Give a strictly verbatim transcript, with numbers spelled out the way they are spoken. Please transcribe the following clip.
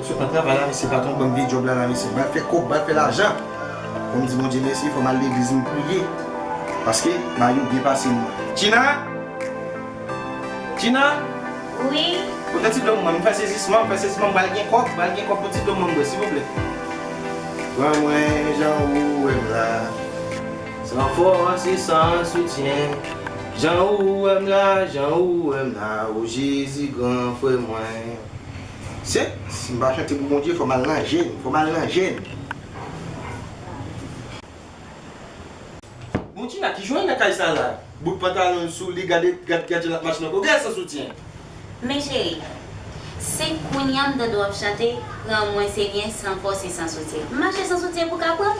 Sot nan travay la, mesye, patwon ban m vye djòb la, la, mesye. M al fè kòb, m al fè lajan. Fò m di Bondye mèsi, fò m al legliz, m priye. Paske, Mayou byen pase m. Tina! Tina! Wi. Pote ti dlo m, m fè sezisman, m fè sezisman, m pral gen kòb, m pral gen kòb, pote ti dlo m, bwè, silvouplè. Pran mwen jan ou wè m la. San fòs e san soutyen. Jan ou wè m la, jan ou wè m la, o Jezi gran frè mwen. Se, si m pa chante pou Bondye, fò m al nan jèn, fò m al nan jèn. Bon, Tina, ki jan w nan kay sa la? Bout pantalon sou li, gade, gade, gade jan l ap mache nan kò. Gade san soutyen. Men cheri, se kounye a m tande w ap chante, pran mwen Senyè, san fòs e san soutyen. M mache san soutyen pou w ka pran m?